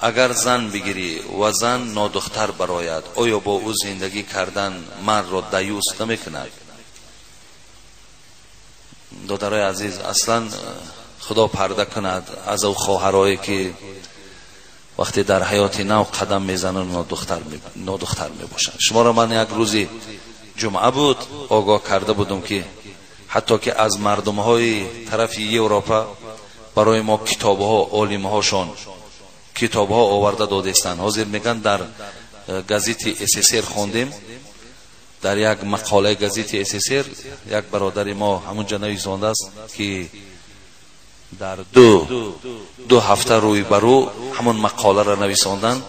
Агар зан бигирӣ ва зан нодухтар барояд, оё бо ӯ зиндагӣ кардан мардро даюс намекунад? Додарои азиз, аслан худо парда кунад аз ӯ хоҳарое ки вақте дар ҳаёти нав қадам мезананд нодухтар мебошанд. Шуморо ман як рӯзи ҷумъа буд огоҳ карда будам ки ҳатто ки аз мардумҳои тарафи Европа барои мо китобҳо, олимҳошон китобҳо оварда додестанд. Ҳозир мегӯянд дар газети СССР хондем, дар як мақолаи газети СССР як бародари мо ҳамунҷа нависондааст ки дар ду ҳафта рӯй ба рӯ ҳамон мақоларо нависонданд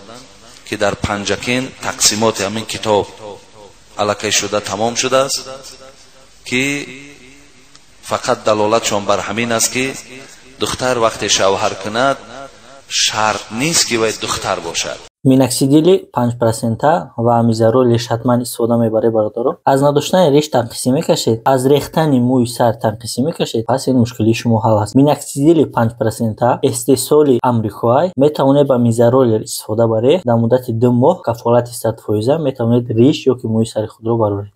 ки дар Панҷакент тақсимоти ҳамин китоб аллакай шуда тамом шудааст, ки фақат далолатшон бар ҳамин аст ки духтар вақте шавҳар кунад шарт нест ки вай духтар бошад. Миноксидили 5% ва мизароли ҳатман истифода мебаред бародаро. Аз надоштани риш танқисӣ мекашед, аз рехтани мӯи сар танқисӣ мекашед, пас ин мушкилии шумо ҳал аст. Миноксидили 5% истеҳсоли амрикоай, метавонед ба мизароли истифода баред. Дар муддати 2 моҳ кафолати 100% метавонед риш ё ки мӯи сари худро бароред.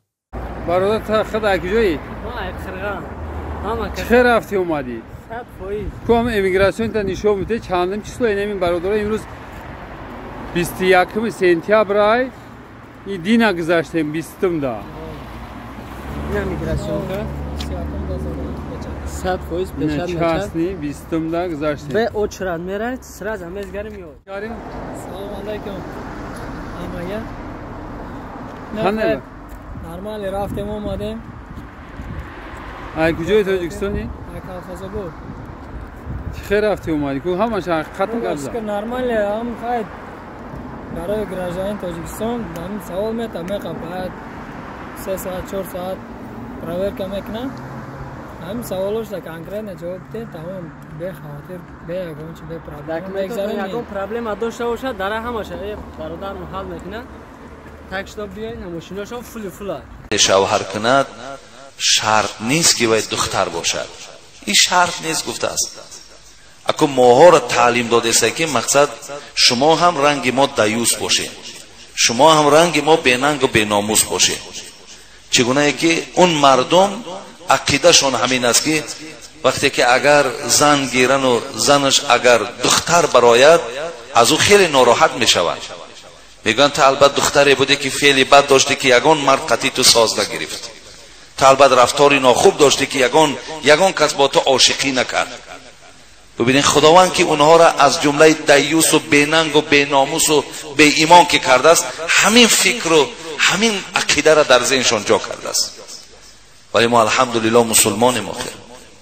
Бародар, та худ аз куҷоӣ? Чӣ рафтӣ омадӣ? 100%. Ку ҳам эмигратсионта нишон медиҳед, чандум число инамин бародаро имрӯз 21 сентябр ай, и дина гузаштем 20-да. Ина мигратсионка 100% печат мечад. Частный 20-да гузаштем. Бе очрат меравед, сразу мезгарим меояд. Салом алайкум. Ҳамага. Қандай? Нормали рафтем омадем. Ай куҷои Тоҷикистони? Ай Колхозобод. Чӣ хел рафтӣ омадӣ? Ку ҳамаш ҳақиқатро гап зад. Нормали ҳам хай барои гражданин Тоҷикистон ҳамин савол мета меқаб бояд 3 соат 4 соат проверка мекунам. Ҳамин саволошда конкретно ҷавоб бидем, тамом, бехавотир, бе ягон чи, бе проблема мегзарем. Ягон проблема дошта бошад, дара ҳамаша бародарам ҳал мекунад. Так что биёед, мошиношон фули фула. Шавҳар кунад шарт нест ки вай духтар бошад. Ин шарт нест гуфтааст. Ако моҳоро таълим додеста ки мақсад шумо ҳам ранги мо даюс бошед, шумо ҳам ранги мо бенангу беномус бошед. Чӣ гунае ки он мардум ақидашон ҳамин аст ки вақте ки агар зан гирану занаш агар духтар барояд, аз ӯ хеле нороҳат мешаванд. Мегӯянд ту албат духтаре будӣ ки феъли бад доштӣ ки ягон мард қатъи ту соз нагирифт, ту албат рафтори нохуб доштӣ ки ягон кас бо ту ошиқӣ накард. Бибинед, худованд ки онҳоро аз ҷумлаи даюсу бенангу беномусу беимон ки кардааст, ҳамин фикру ҳамин ақидаро дар зеҳншон ҷо кардааст. Вале мо алҳамдулилло мусулмонем, охир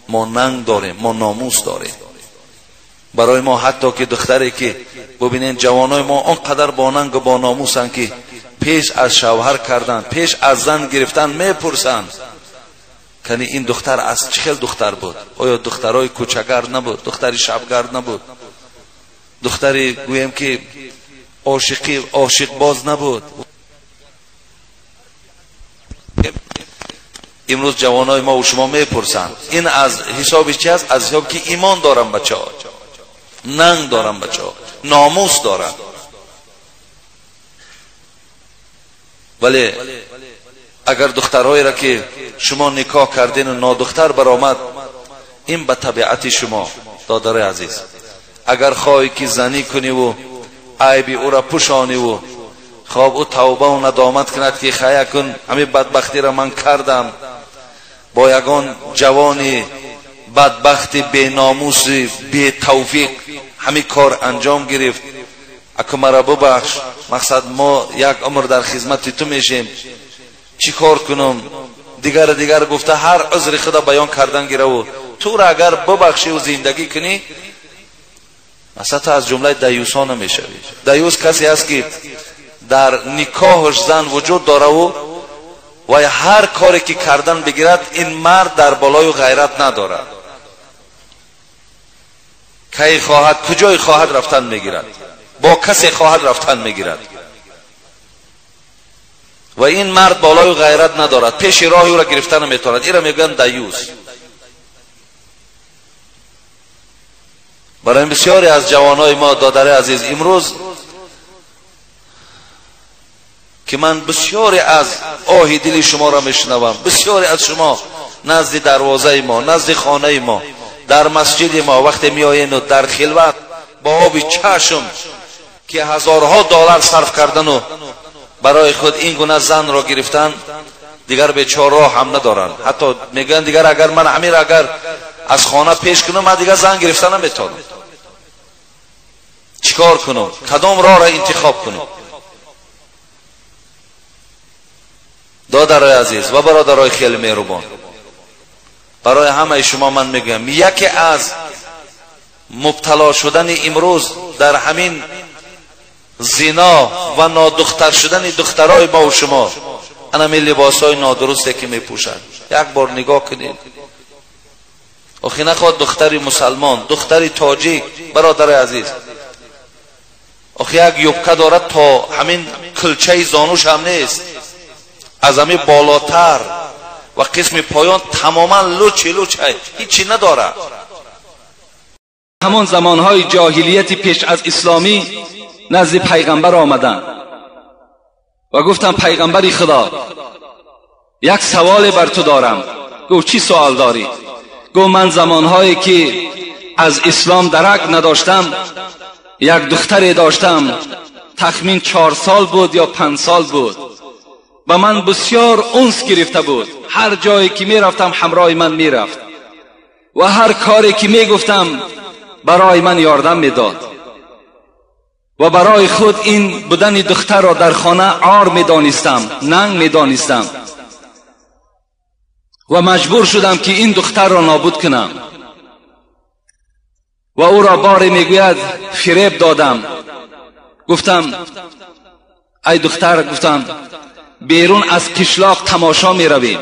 мо нанг дорем, мо номус дорем. Барои мо ҳатто ки духтаре ки бибинед, ҷавонои мо он қадар бо нангу бо номусанд ки пеш аз шавҳар кардан, пеш аз зан гирифтан мепурсанд кани ин духтар аз чӣ хел духтар буд? Оё духтарои кӯчагард набуд? Духтари шабгард набуд? Духтари гӯем ки ошиқбоз набуд? Имрӯз ҷавонои мо шумо мепурсанд. Ин аз ҳисоби чи аст? Аз ҳисоби ки имон дорам бачаҳо, нанг дорам бачаҳо, номус дорам. Вале агар духтарҳоеро ки шумо никоҳ кардину нодухтар баромад, ин ба табиати шумо, додарои азиз. Агар хоҳӣ ки занӣ куниву айби ӯро пӯшониву хоб ӯ тавбаву надомат кунад ки хая кун, ҳамин бадбахтиро ман кардам, бо ягон ҷавони бадбахти беномуси бетавфиқ ҳамин кор анҷом гирифт, аку маро бубахш, мақсад мо як умр дар хизмати ту мешем, чӣ кор кунам, дигар дигар гуфта ҳар узри худа баён кардан гираву туро агар бубахшиву зиндагӣ кунӣ, масалан ту аз ҷумлаи даюсҳо намешавӣ. Даюс касе аст ки дар никоҳаш зан вуҷуд дораву ва ҳар коре ки кардан бигирад, ин мард дар болою ғайрат надорад. Кай хоҳад, куҷое хоҳад рафтан мегирад, бо касе хоҳад рафтан мегирад. Ва ин мард болою ғайрат надорад, пеши роҳи ӯро гирифта наметавонад. Инро мегӯянд даюс. Барои бисёре аз ҷавонҳои мо, додари азиз, имрӯз ки ман бисёре аз оҳи дили шуморо мешунавам, бисёре аз шумо назди дарвозаи мо, назди хонаи мо, дар масҷиди мо вақте меоену дар хилват бо оби чашм ки ҳазорҳо доллар сарф кардану барои худ ин гуна занро гирифтан, дигар бечора роҳ ҳам надоранд. Ҳатто мегӯянд дигар агар ман ҳамир агар аз хона пеш кунам, ман дигар зан гирифта наметавонам. Чикор кунам? Кадом роҳро интихоб кунам? Додарои азиз ва бародарои хеле меҳрубон, барои ҳамаи шумо ман мегӯям, яке аз мубтало шудани имрӯз дар ҳамин зино ва нодухтар шудани духтарои мо ва шумо ана ҳамин либосҳои нодурусте ки мепӯшанд. Як бор нигоҳ кунед. Охи нахоҳад духтари мусалмон, духтари тоҷик, бародари азиз, охи як юбка дорад то ҳамин кулчаи зонуш ҳам нест, аз ҳамин болотар ва қисми поён тамоман лучи луч, ҳичи надорад. Ҳамон замонҳои ҷоҳилияти пеш аз исломӣ назди пайғамбар омаданд ва гуфтам: пайғамбари Худо, як саволе бар ту дорам. Гуфт: чӣ суол дорӣ? Гуфт: ман замонҳое ки аз ислом дарак надоштам, як духтаре доштам, тахмин 4 сол буд ё 5 сол буд, ба ман бисёр унс гирифта буд. Ҳар ҷое ки мерафтам ҳамроҳи ман мерафт ва ҳар коре ки мегуфтам барои ман ёрдам медод ва барои худ ин будани духтарро дар хона ор медонистам, нанг медонистам ва маҷбур шудам ки ин духтарро нобуд кунам. Ва ӯро боре мегӯяд фиреб додам. Гуфтам: ай духтар, гуфтам, берун аз қишлоқ тамошо меравем.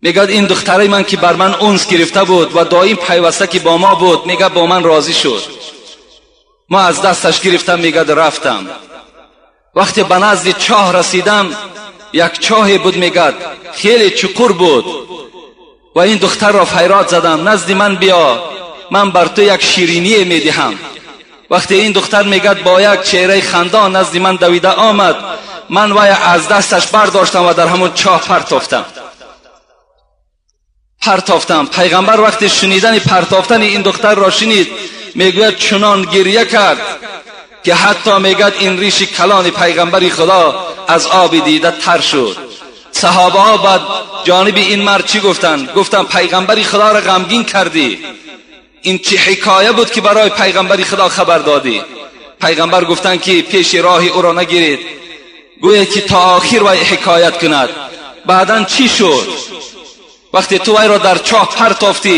Мегӯяд ин духтари ман ки бар ман унс гирифта буд ва доим пайваста ки бо мо буд, мегӯяд бо ман розӣ шуд. Ма аз дасташ гирифтам, мегӯяд рафтам. Вақте ба назди чоҳ расидам, як чоҳе буд, мегӯяд хеле чуқур буд ва ин духтарро файрод задам: назди ман биё, ман бар ту як шириние медиҳам. Вақте ин духтар мегӯяд бо як чеҳраи хандон назди ман давида омад, ман вай аз дасташ бардоштам ва дар ҳамон чоҳ партофтам. Пайғамбар вақте шунидани партофтани ин духтарро шунид, мегӯяд чунон гирья кард ки ҳатто мегӯяд ин риши калони пайғамбари Худо аз оби дида тар шуд. Саҳобаҳо баъд ҷониби ин мард чӣ гуфтанд? Гуфтанд: пайғамбари Худоро ғамгин кардӣ, ин чӣ ҳикоя буд ки барои пайғамбари Худо хабар додӣ? Пайғамбар гуфтанд ки пеши роҳи ӯро нагиред, гӯед ки то охир вай ҳикоят кунад. Баъдан чӣ шуд? Вақте ту вайро дар чоҳ партофтӣ,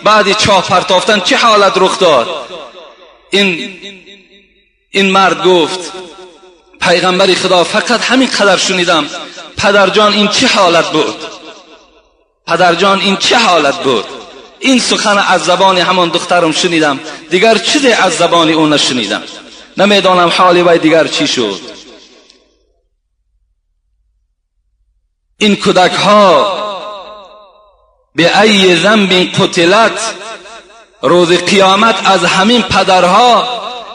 баъди чоҳ партофтан чӣ ҳолат рух дод? Ин мард гуфт: пайғамбари Худо, фақат ҳамин қадар шунидам, падарҷон ин чӣ ҳолат буд? Падарҷон ин чӣ ҳолат буд? Ин сухан аз забони ҳамон духтарам шунидам, дигар чизе аз забони ӯ нашунидам. Намедонам ҳоли вай дигар чӣ шуд. Ин кӯдакҳо به ای ذنب قتلت، روز قیامت از همین پدرها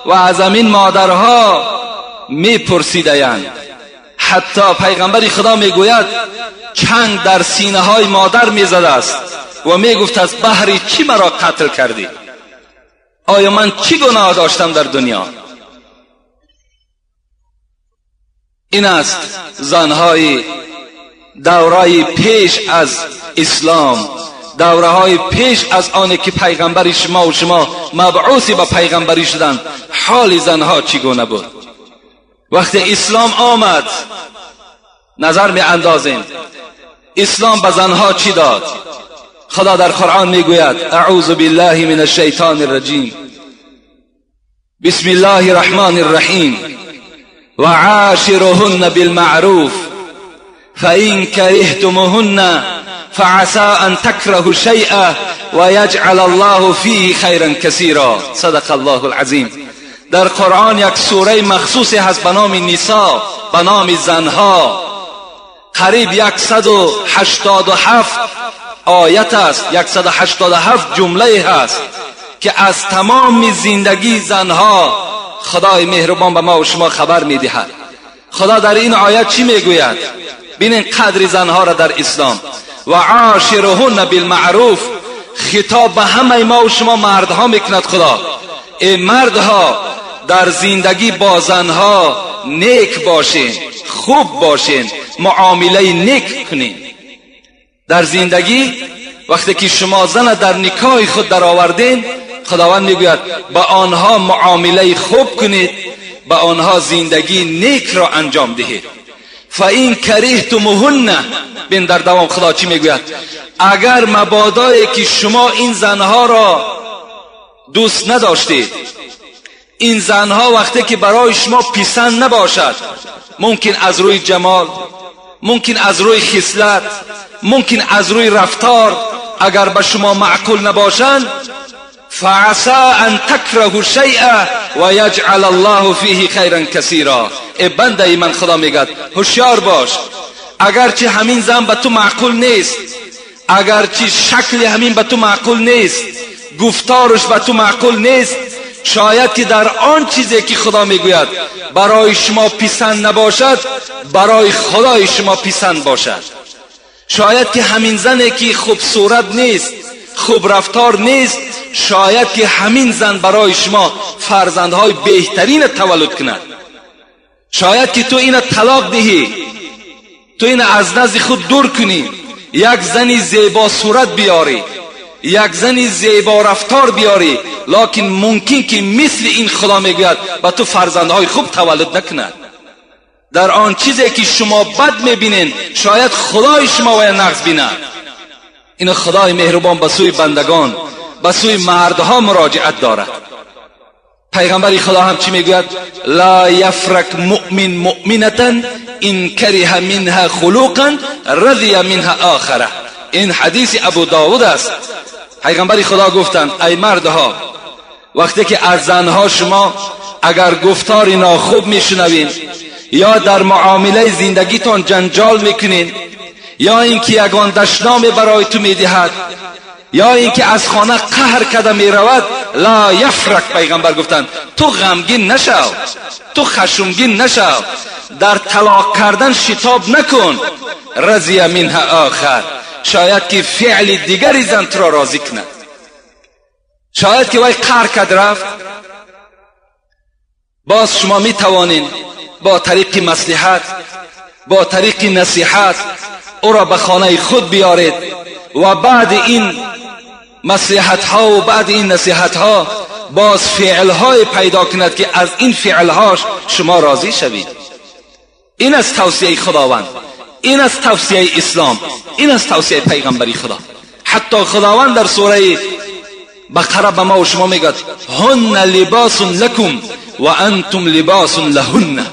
و از همین مادرها میپرسیدند. حتی پیغمبر خدا میگوید چنگ در سینه های مادر میزده است و میگفت از بهر چی مرا قتل کردی؟ آیا من چی گناه داشتم در دنیا؟ این است زنهای دورای پیش از اسلام، دوره های پیش از آنی که پیغمبر شما و شما مبعوثی به پیغمبری شدند، حال زنها چگونه بود؟ وقتی اسلام آمد نظر می اندازیم اسلام به زنها چی داد؟ خدا در قرآن میگوید: اعوذ بالله من الشیطان الرجیم، بسم الله الرحمن الرحیم، وعاشرهن بالمعروف فإن كرهتموهن فعسى أن تكرهوا شيئا ويجعل الله فيه خيرا كثيرا. صدق الله العظیم. در قرآن یک سوره مخصوصی هست به نام نساء، به نام زنها. قریب 187 آیت است، 187 جمله هست که از تمام زندگی زنها خدای مهربان به ما و شما خبر میدهد. خدا در این آیت چی میگوید؟ ببینین قدر زنها را در اسلام. و عاشرهن بالمعروف، خطاب به همه ما و شما مردها میکند خدا. ای مردها، در زندگی با زنها نیک باشین، خوب باشین، معامله نیک کنین. در زندگی وقتی که شما زن در نکاح خود در آوردین، خداوند میگوید با آنها معامله خوب کنید، با آنها زندگی نیک را انجام دهید. فَإِنْ کَرِهْتُمُوهُنَّ، بین در دوام خدا چی میگوید؟ اگر مبادایی که شما این زنها را دوست نداشتید، این زنها وقتی که برای شما پسند نباشد، ممکن از روی جمال، ممکن از روی خصلت، ممکن از روی رفتار، اگر به شما معقول نباشند، فعسى ان تكرهوا شيئا ويجعل الله فيه خيرا كثيرا. ای بنده من، خدا میگد هوشیار باش، اگرچه همین زن به تو معقول نیست، اگرچه شکل همین به تو معقول نیست، گفتارش به تو معقول نیست، شاید که در آن چیزی که خدا میگوید برای شما پسند نباشد، برای خدای شما پسند باشد. شاید که همین زنی که خوب صورت نیست، خوب رفتار نیست، شاید که همین زن برای شما فرزندهای بهترین تولد کند. شاید که تو اینو طلاق دهی، تو اینو از نزد خود دور کنی، یک زنی زیبا صورت بیاری، یک زنی زیبا رفتار بیاری، لکن ممکن که مثل این خدا میگوید با تو فرزندهای خوب تولد نکند. در آن چیزی که شما بد میبینین، شاید خدای شما وی نقص بیند. این خدای مهربان به سوی بندگان، به سوی مردها مراجعت دارد. پیغمبر خدا هم چی میگوید؟ لا یفرک مؤمن مؤمنة ان کره منها خلقا رضی منها آخره. این حدیث ابو داود است. پیغمبر خدا گفتند ای مردها، وقتی که از زنها شما اگر گفتار ناخوب میشنوین، یا در معامله زندگیتان جنجال میکنین، یا اینکه یگان دشنام برای تو میدهد، یا اینکه از خانه قهر کرده میرود، لا یفرک، پیغمبر گفتند تو غمگین نشو، تو خشمگین نشو، در طلاق کردن شتاب نکن. رضی منها آخر، شاید که فعل دیگری زن تو را راضی کند. شاید که وی قهر کرد رفت، باز شما می توانین با طریق مصلحت، با طریق نصیحت او را به خانه خود بیارید و بعد این مصلحت ها و بعد این نصیحت ها باز فعل های پیدا کند که از این فعل هاش شما راضی شوید. این از توصیه خداوند، این از توصیه اسلام، این از توصیه پیغمبری خدا. حتی خداوند در سوره بقره به ما و شما میگد هن لباس لکم و انتم لباس لهن.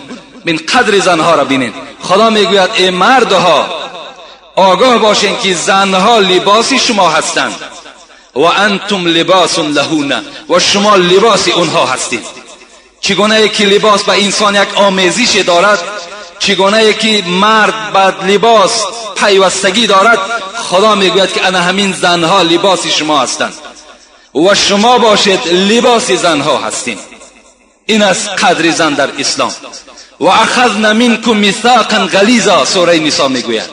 من قدر زنها را بینین. خدا میگوید ای مردها، آگاه باشین که زنها لباس شما هستند و انتم لباس لهن، و شما لباس اونها هستید. چگونه که لباس به انسان یک آمیزش دارد، چگونه که مرد به لباس پیوستگی دارد، خدا میگوید که انا همین زنها لباس شما هستند و شما باشید لباس زنها هستید. این از قدر زن در اسلام. و اخذنا منکم میثاقا غلیظا، سوره نساء میگوید.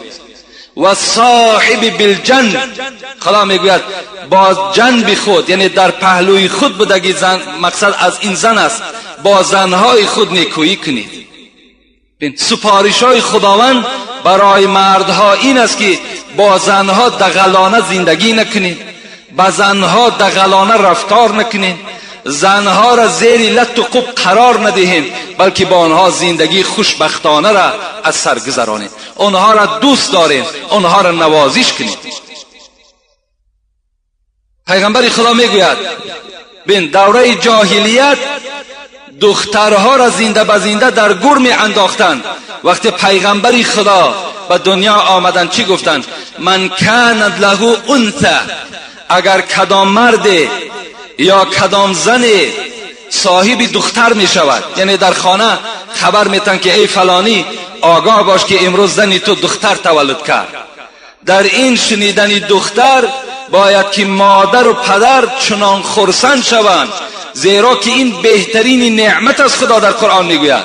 و صاحب بالجنب، خدا میگوید با جنب خود، یعنی در پهلوی خود بودگی زن، مقصد از این زن است، با زنهای خود نیکویی کنید. سپارش های خداوند برای مردها این است که با زنها دغلانه زندگی نکنید، با زنها دغلانه رفتار نکنید، زنها را زیر لط و قب قرار ندهیم، بلکه با آنها زندگی خوشبختانه را از سر گذرانید، آنها را دوست داریم، آنها را نوازش کنید. پیغمبر خدا میگوید بین دوره جاهلیت دخترها را زنده به زنده در گور می انداختند. وقتی پیغمبر خدا به دنیا آمدند چی گفتند؟ من کانت له انثی، اگر کدام مرد یا کدام زن صاحب دختر می شود، یعنی در خانه خبر میتن که ای فلانی آگاه باش که امروز زنی تو دختر تولد کرد. در این شنیدن دختر باید که مادر و پدر چنان خرسند شوند، زیرا که این بهترین نعمت از خدا در قرآن میگوید.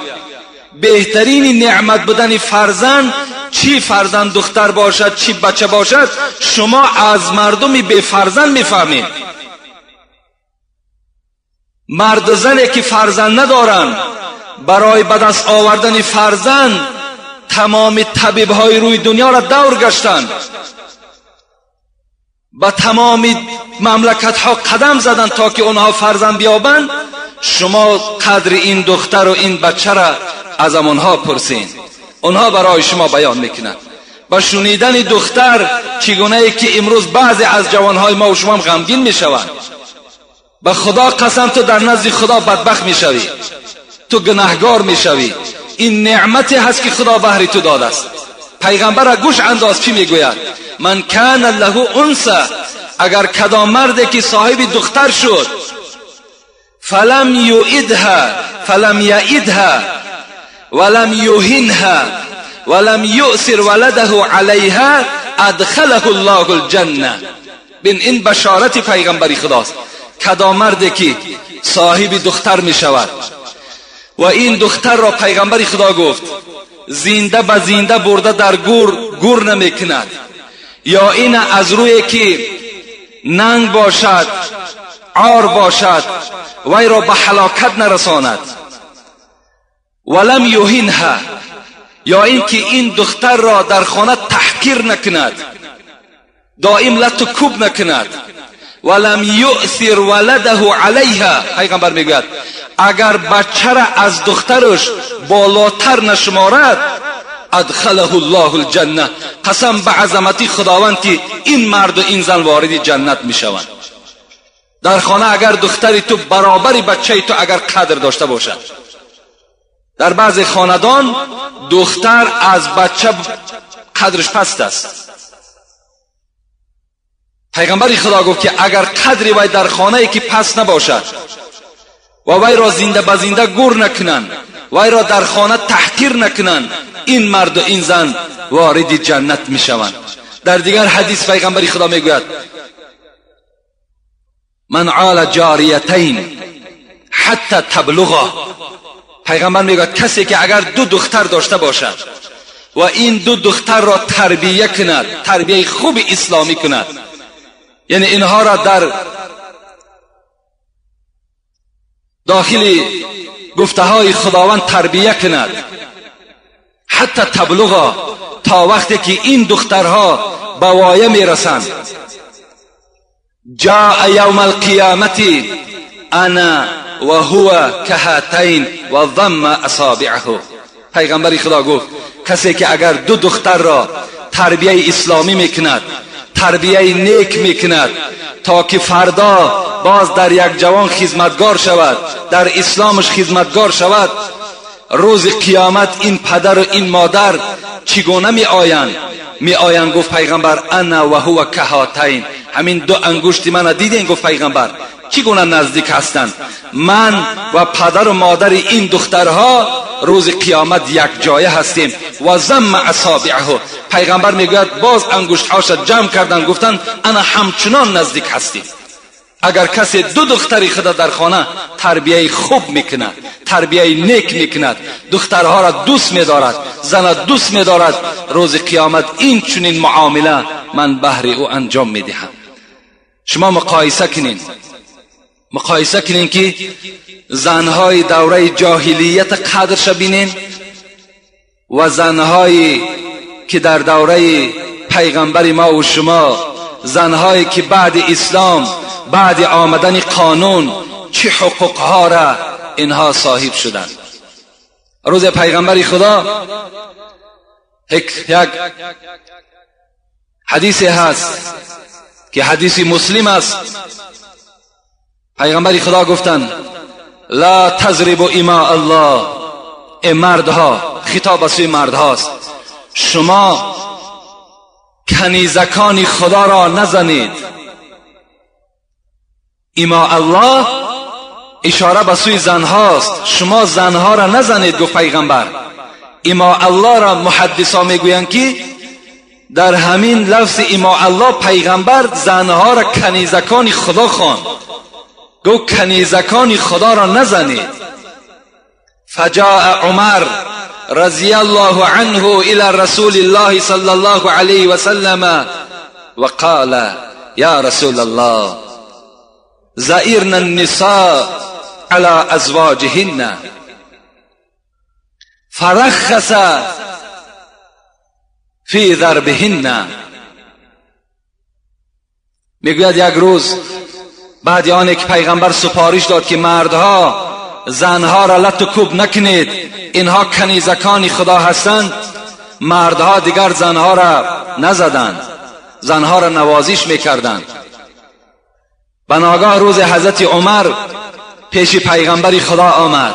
بهترین نعمت بودن فرزند، چی فرزند دختر باشد چی بچه باشد، شما از مردم به فرزند میفهمید. مرد و زنی که فرزند ندارند، برای به دست آوردن فرزند تمام طبیب های روی دنیا را دور گشتند، به تمام مملکت ها قدم زدند تا که اونها فرزند بیابند. شما قدر این دختر و این بچه را از آنها پرسین، اونها برای شما بیان میکنند. با شنیدن دختر چگونه ای که امروز بعضی از جوانهای ما و شما هم غمگین میشوند. به خدا قسم تو در نزد خدا بدبخت میشوی، تو گناهگار میشوی. این نعمتی هست که خدا بهر تو داده است. پیغمبر را گوش انداز چی میگوید؟ من کان له انثى، اگر کدام مردی که صاحب دختر شد، فلم یعدها فلم یعدها ولم یهنها ولم یؤثر ولده علیها ادخله الله الجنه. بین این بشارت پیغمبری خداست. کدام مردی که صاحب دختر می شود و این دختر را پیغمبر خدا گفت زنده به زنده برده در گور گور نمی کند، یا این از روی که ننگ باشد عار باشد وی را به هلاکت نرساند، ولم یهنها، یا اینکه این دختر را در خانه تحقیر نکند، دائم لت و کوب نکند، ولم یؤثر ولده علیها. پیغمبر میگوید اگر بچه را از دخترش بالاتر نشمارد، ادخله الله الجنه. قسم به عظمتی خداوند که این مرد و این زن وارد جنت میشوند. در خانه اگر دختری تو برابر بچه تو اگر قدر داشته باشد، در بعض خاندان دختر از بچه قدرش پست است. پیغمبر خدا گفت که اگر قدری وی در خانه ای که پس نباشد و وی را زنده به زنده گور نکنند، وی را در خانه تحقیر نکنند، این مرد و این زن وارد جنت میشوند. در دیگر حدیث پیغمبر خدا میگوید من عال جاریتین حتی تبلغا. پیغمبر میگوید کسی که اگر دو دختر داشته باشد و این دو دختر را تربیه کند، تربیه خوب اسلامی کند، یعنی اینها را در داخل گفته های خداوند تربیه کند، حتی تبلغا، تا وقتی که این دخترها به وایه میرسند، جاء یوم القیامت انا و هو کهاتین و ضم اصابعه. پیغمبر خدا گفت کسی که اگر دو دختر را تربیه اسلامی میکند، تربیه نیک میکند، تا که فردا باز در یک جوان خدمتگار شود، در اسلامش خدمتگار شود، روز قیامت این پدر و این مادر چگونه می آیند؟ می آیند گفت پیغمبر انا و هو کهاتین. همین دو انگشت من دیدین؟ گفت پیغمبر چگونه نزدیک هستند؟ من و پدر و مادر این دخترها روز قیامت یک جایه هستیم. و ضم اصابعه. پیغمبر میگوید باز انگشتهاش جمع کردن، گفتن انا همچنان نزدیک هستیم. اگر کسی دو دختری خود در خانه تربیه خوب میکند، تربیه نیک میکند، دخترها را دوست میدارد، زن دوست میدارد، روز قیامت این چنین معامله من بهر او انجام میدهم. شما مقایسه کنین، مقایسه کنین که زنهای دوره جاهلیت قدرش بینین و زنهایی که در دوره پیغمبر ما و شما، زنهایی که بعد اسلام، بعد آمدن قانون، چه حقوقها را اینها صاحب شدند. روز پیغمبر خدا یک حدیث هست که حدیث مسلم است. پیغمبر خدا گفتند لا تضربوا اماء الله. ای مردها، خطاب سوی مردهاست، شما کنیزکان خدا را نزنید. اماء الله اشاره به سوی زنهاست، شما زنها را نزنید. گفت پیغمبر اماء الله را محدثا میگویند که در همین لفظ اما الله پیغمبر زنها را کنیزکان خدا خواند، گفت کنیزکان خدا را نزنید. فجاء عمر رضی الله عنه الى رسول الله صلی الله علیه وسلم وقال یا رسول الله زئرن النساء على ازواجهن فرخص فی ضربهن. میگوید یک روز بعد آن که پیغمبر سپارش داد که مردها زنها را لت و کوب نکنید، اینها کنیزکان خدا هستند، مردها دیگر زنها را نزدند، زنها را نوازش میکردند. بناگاه روز حضرت عمر پیش پیغمبر خدا آمد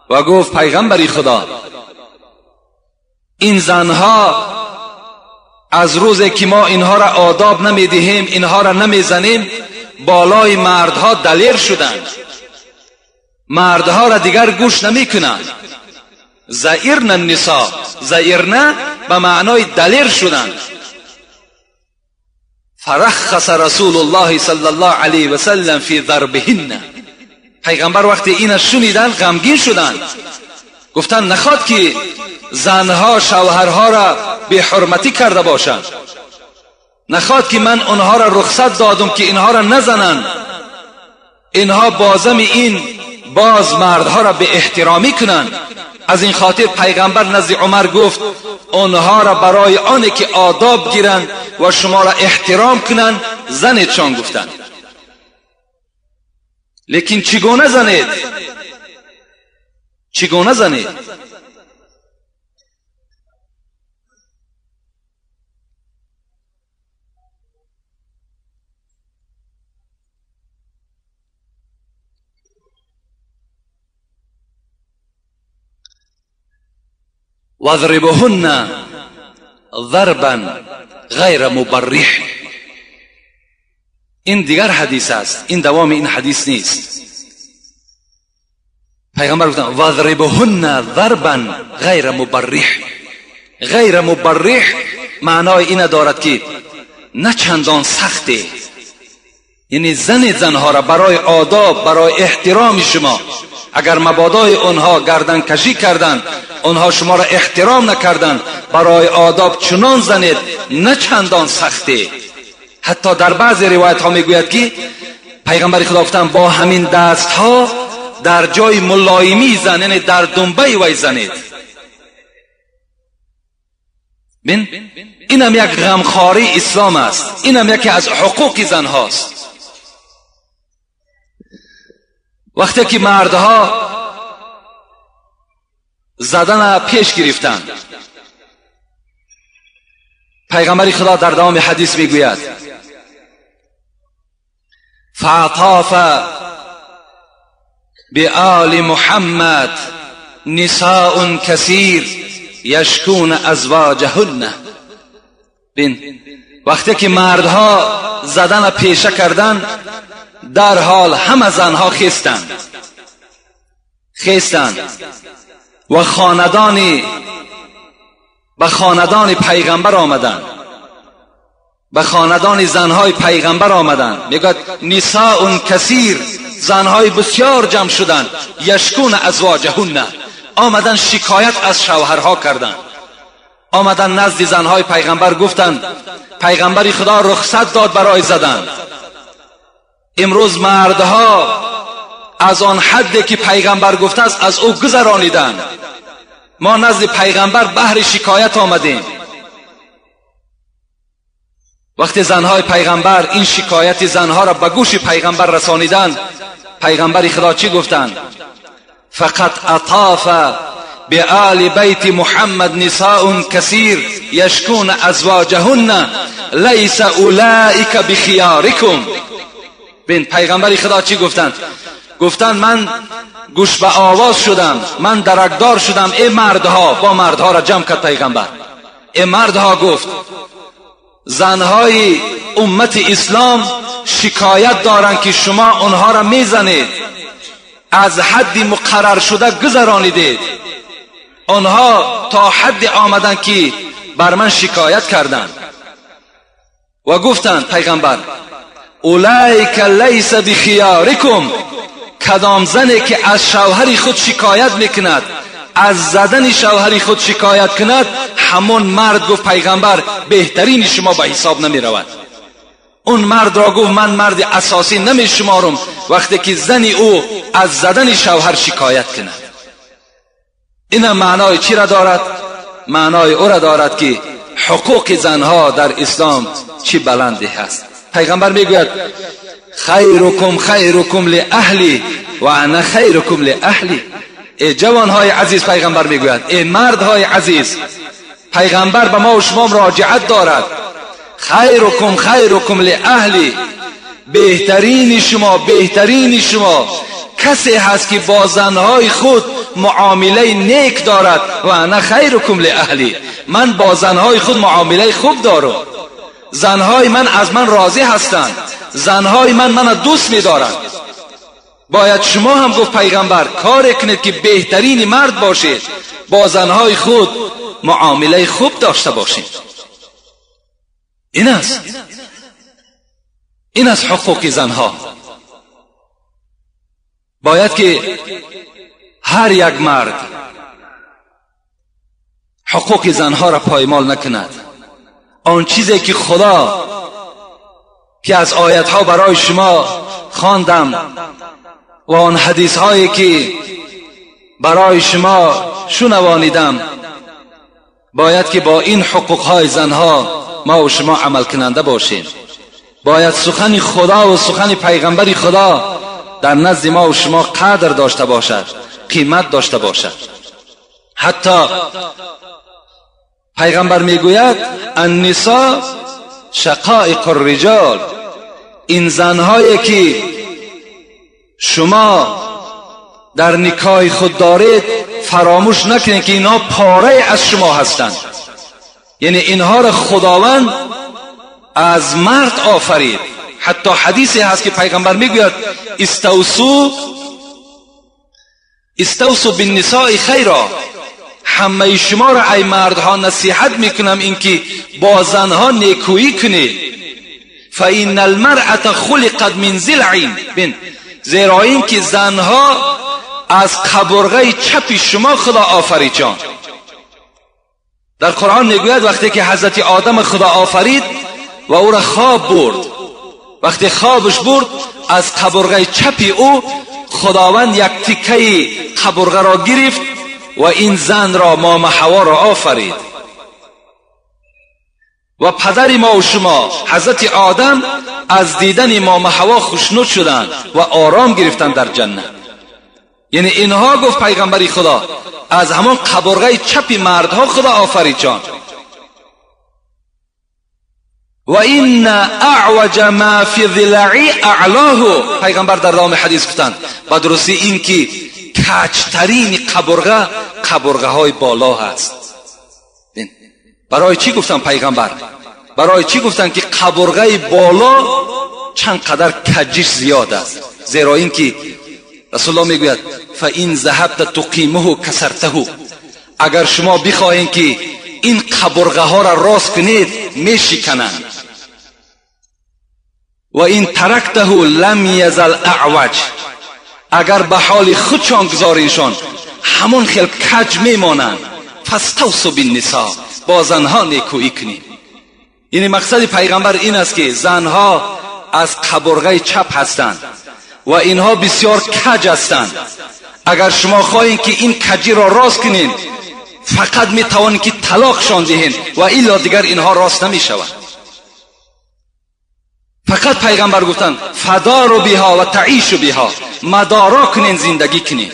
و گفت پیغمبر خدا، این زنها از روزی که ما اینها را آداب نمیدهیم، اینها را نمیزنیم، بالای مردها دلیر شدند، مردها را دیگر گوش نمیکنند. زئرن النساء، زئرن به معنای دلیر شدند. فرخص رسول الله صلی الله علیه و سلم فی ضربهن. پیغمبر وقتی اینا شنیدن غمگین شدند، گفتند نخواد که زنها شوهرها را بی حرمتی کرده باشند، نخواد که من آنها را رخصت دادم که اینها را نزنند، اینها بازم این باز مردها را به احترامی کنند. از این خاطر پیغمبر نزد عمر گفت آنها را برای آن که آداب گیرند و شما را احترام کنند زنیدشان گفتند. لیکن چگونه زنید؟ چگونه زنید؟ واضربهن ضربا غیر مبرح. این دیگر حدیث است، این دوام این حدیث نیست. پیغمبر گفتن واضربهن ضربا غیر مبرح. غیر مبرح معنای این دارد که نه چندان سخته، یعنی زن زنها را برای آداب، برای احترام شما، اگر مبادای آنها گردن کشی کردند، آنها شما را احترام نکردند، برای آداب چنان زنید نه چندان سخته. حتی در بعض روایت ها میگوید که پیغمبر خدا گفتند با همین دست ها در جای ملایمی زن، یعنی در دنبه وی زنید. بین اینم یک غمخواری اسلام است، اینم یکی از حقوق زن هاست. وقتی که مردها زدن پیش گرفتند، پیغمبر خدا در دوام حدیث میگوید فعطاف بآل محمد نساء کثیر یشکون ازواجهن. بین وقتی که مردها زدن پیشه کردند، در حال همه زنها خیستند و خاندانی به خاندان پیغمبر آمدند، به خاندان زنهای پیغمبر آمدند. میگوید نساء کثیر، زنهای بسیار جمع شدند، یشکون ازواجهن، آمدن شکایت از شوهرها کردند. آمدن نزد زنهای پیغمبر گفتند پیغمبر خدا رخصت داد برای زدن. امروز مردها از آن حدی که پیغمبر گفته است از او گذرانیدند. ما نزد پیغمبر بهر شکایت آمدیم. وقتی زنهای پیغمبر این شکایت زنها را به گوش پیغمبر رسانیدند، پیغمبر خدا چی گفتند؟ فقط اطاف بآل بیت محمد نساء کثیر یشکون ازواجهن لیس اولئک بخیارکم. بین پیغمبر خدا چی گفتند؟ گفتند من گوش به آواز شدم، من درکدار شدم، ای مردها. با مردها را جمع کرد پیغمبر. ای مردها، گفت زنهای امت اسلام شکایت دارند که شما آنها را میزنید، از حد مقرر شده گذرانیدید. آنها تا حد آمدند که بر من شکایت کردند و گفتند پیغمبر اولئک لیس بخیارکم، کدام زنی که از شوهر خود شکایت میکند، از زدن شوهر خود شکایت کند، همون مرد گفت پیغمبر بهترین شما به حساب نمی رود. اون مرد را گفت من مرد اساسی نمی شمارم وقتی که زن او از زدن شوهر شکایت کند. این معنای چی را دارد؟ معنای او را دارد که حقوق زنها در اسلام چی بلندی هست. پیغمبر میگوید خیرکم خیرکم لاهلی و انا خیرکم لاهلی. ای جوانهای عزیز، پیغمبر میگوید ای مردهای عزیز، پیغمبر به ما و شما مراجعت دارد. خیرکم خیرکم لاهلی، بهترین شما بهترین شما کسی هست که با زنهای خود معامله نیک دارد. و انا خیرکم لاهلی، من با زنهای خود معامله خوب دارم، زنهای من از من راضی هستند، زنهای من دوست می‌دارند. باید شما هم گفت پیغمبر کار کنید که بهترین مرد باشید، با زنهای خود معامله خوب داشته باشید. این است حقوق زنها. باید که هر یک مرد حقوق زنها را پایمال نکند. آن چیزی که خدا که از آیتها برای شما خواندم و آن حدیث هایی که برای شما شنوانیدم، باید که با این حقوق های زنها ما و شما عمل کننده باشیم. باید سخن خدا و سخن پیغمبر خدا در نزد ما و شما قدر داشته باشد، قیمت داشته باشد. حتی پیغمبر میگوید النساء شقائق الرجال، این زنهایی که شما در نکاح خود دارید فراموش نکنید که اینها پاره از شما هستند. یعنی اینها را خداوند از مرد آفرید. حتی حدیثی هست که پیغمبر میگوید استوصوا بالنساء خیرا، همه شما را ای مردها نصیحت میکنم اینکه با زنها نیکویی کنید. فإن المرأة خلقت من ضلع، زیرا اینکه زنها از قبرغه چپ شما خدا آفرید. جان در قرآن میگوید وقتی که حضرت آدم خدا آفرید و او را خواب برد، وقتی خوابش برد از قبرغه چپ او خداوند یک تکه قبرغه را گرفت و این زن را، مام حوا را آفرید. و پدر ما و شما حضرت آدم از دیدن مام حوا خوشنود شدند و آرام گرفتند در جنت. یعنی اینها گفت پیغمبری خدا از همان قبرغه چپ مردها خدا آفرید جان. و این اعوج ما فی ضلعی اعلاه، پیغمبر در رام حدیث گفتند با درستی این که کجترین قبرغه قبرغه های بالا هست. برای چی گفتن پیغمبر؟ برای چی گفتن که قبرغه بالا چند قدر کجش زیاد است؟ زیرا اینکه رسول الله میگوید فان ذهبت تقیمه کسرته، اگر شما بخواهید که این قبرغه ها را راست کنید میشکنند. و این ترکته لم یزل اعوج، اگر به حال خودشان گذارینشان همون خیل کج میمانند. فاستوصوا بالنساء، با زنها نیکویی کنید. یعنی مقصد پیغمبر این است که زنها از قبرغه چپ هستند و اینها بسیار کج هستند. اگر شما خواهید که این کجی را راست کنین فقط میتوانید که طلاقشان دهین و الا دیگر اینها راست نمیشوند. فقط پیغمبر گفتند فداروا بها و تعیشوا بها، مدارا کنین، زندگی کنین،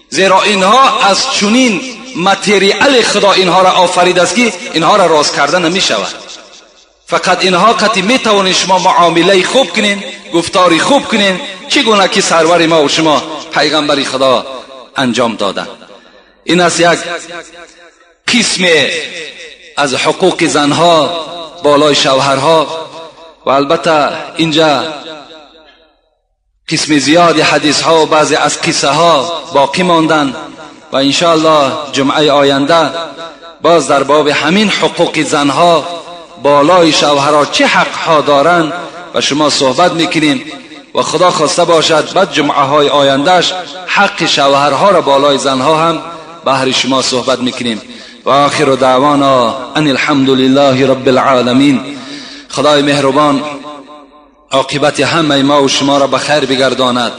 زیرا اینها از چنین متریال خدا اینها را آفرید است که اینها را راست کرده نمیشود. فقط اینها قطعی میتوانید شما معامله خوب کنین، گفتاری خوب کنین، چگونه که سرور ما و شما پیغمبر خدا انجام دادن. این است یک قسم از حقوق زنها بالای شوهرها. و البته اینجا قسم زیاد حدیث ها و بعضی از قصه ها باقی ماندن و انشاءالله جمعه آینده باز در باب همین حقوق زنها بالای شوهرها چه حقها دارند و شما صحبت میکنیم و خدا خواسته باشد بعد جمعه های آیندهش حق شوهرها را بالای زنها هم بهر شما صحبت میکنیم. و آخر دعوانا ان الحمد لله رب العالمین. خدای مهربان عاقبت همه ما و شما را به خیر بگرداند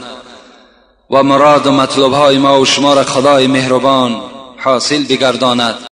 و مراد و مطلب های ما و شما را خدای مهربان حاصل بگرداند.